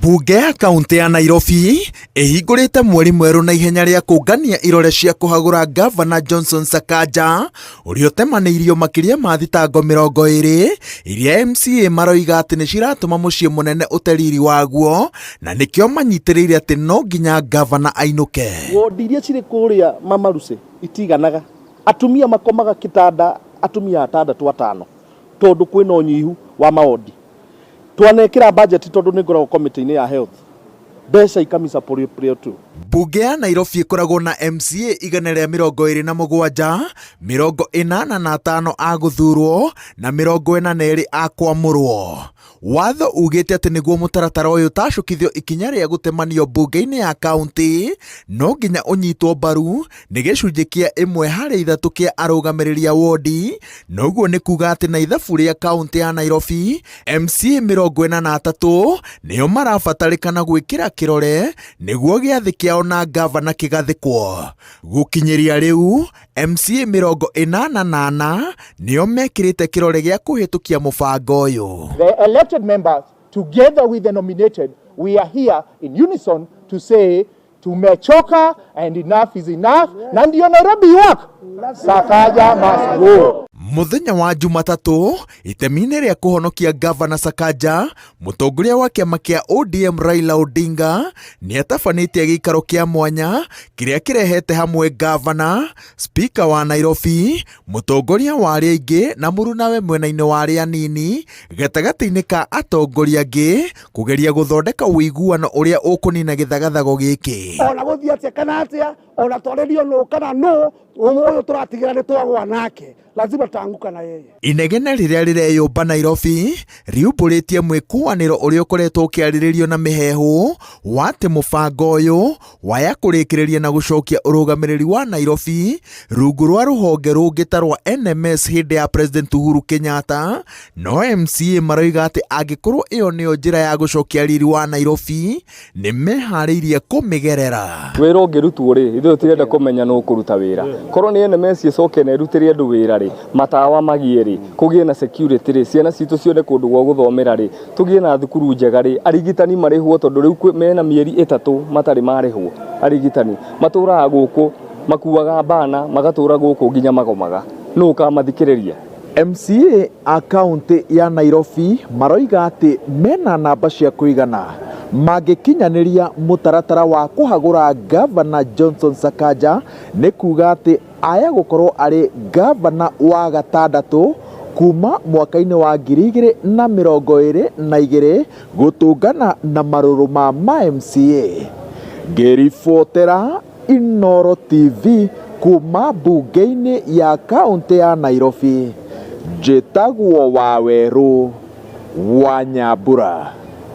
Mbunge ya kaũntĩ ya Nairobi ĩhingũrĩte mweri mwerũ na ihenya rĩa kũngania irore cia kũhagũra ngavana Johnson Sakaja ũrĩa ũtemanĩirio makĩria ma thitango 20 iria MCA maroiga atĩ nĩ ciratũma mũciĩ mũnene ũte riri waguo na nĩkĩo manyitĩrĩire atĩ no nginya ngavana ainũke. Wondi iria cirĩ kũrĩa Mamaruce itiganaga, atumia makomaga kĩtanda atumia atandatũ atano tondũ kwĩna ũnyihu wa mawondi. Twanekĩra budget tondũ nĩ ngoragwo committee-inĩ ya health, mbeca ikamisa tu. Mbunge ya Nairobi ĩkoragwo na MCA 127, 85 a gũthurwo na 42 a kwamũrwo. Watho ugĩte atĩ nĩguo mũtaratara ũyũ ũtacũkithio ikinya rĩa gũtemanio mbunge-inĩ ya kaũntĩ, no nginya ũnyitwo mbaru nĩ gĩcunjĩ kĩa ĩmwe harĩ ithatũ kĩa arũgamĩrĩri a wondi, na ũguo nĩ kuga atĩ na ithabu rĩa kaũntĩ ya Nairobi, MCA 43 nĩo marabatarĩkana gwĩkĩra kĩrore nĩguo gĩathĩ kĩao na ngavana kĩgathĩkwo. Gũkinyĩria rĩu, MCA 84 nĩo mekĩrĩte kĩrore gĩa kũhĩtũkia mũbango ũyũ. The elected members, together with the nominated, we are here in unison to say tumechoka and enough is enough. Na ndio Nairobi work. Sakaja must go. Mũthenya wa Jumatatũ, itemi-inĩ rĩa kũhonokia ngavana Sakaja, mũtongoria wa kĩama kĩa ODM Raila Odinga nĩ atabanĩtie gĩikaro kĩa mwanya kĩrĩa kĩrehete hamwe ngavana, spika wa Nairobi, mũtongoria wa arĩa aingĩ na mũrunawe mwena-inĩ wa arĩa anini gatagatĩ-inĩ ka atongoria angĩ kũgeria gũthondeka ũiguano ũrĩa ũkũnina gĩthagathago gĩkĩ. Ona gũthiĩ atĩa kana atĩa, ona twarĩrio nũ kana nũ, ũyũ tũratigĩra nĩ twagwa nake, lazima tutaanguka na yeye. Inegene rĩrĩa rĩreyũmba Nairobi riumbũrĩtie mwĩkũanĩro ũrĩa ũkoretwo ũkĩarĩrĩrio na mĩheehũ wa atĩ mũbango ũyũ waya kũrĩkĩrĩria na gũcokia ũrũgamĩrĩri wa Nairobi rungu rwa rũhonge rũngĩ ta rwa NMS hĩndĩ ya President Uhuru Kenyatta, no MCA maroiga atĩ angĩkorwo ĩyo nĩyo njĩra ya gũcokia riri wa Nairobi nĩ meharĩirie kũmĩgerera. Wĩra ũngĩrutwo rĩ, ithuĩ tũtirenda kũmenya nũ ũkũruta wĩra. Korwo nĩ NMS ĩcoke na ĩrutĩre andũ wĩra rĩ, matawa magĩe rĩ, kũgĩe na security rĩ, ciana citũ cione kũndũ gwa gũthomera rĩ, tũgĩe na thukuru njega rĩ, arigitani marĩhwo tondũ rĩu mena mĩeri 3 matarĩ marĩhwo. Arigitani matũraga gũkũ, makuaga bana, magatũra gũkũ nginya magomaga. Nũ ũkamathikĩrĩria? MCA a kaũntĩ ya Nairobi maroiga atĩ mena namba cia kũigana mangĩkinyanĩria mũtaratara wa kũhagũra ngavana Johnson Sakaja nĩ kuga atĩ aya gũkorwo arĩ ngavana wa gatandatũ kuma mwaka-inĩ wa 2022 gũtũngana na marũrũ ma MCA. Ngĩribotera Inooro TV kuma mbunge-inĩ ya kaũntĩ ya Nairobi, njĩtagwo Wawerũ wa Nyambura.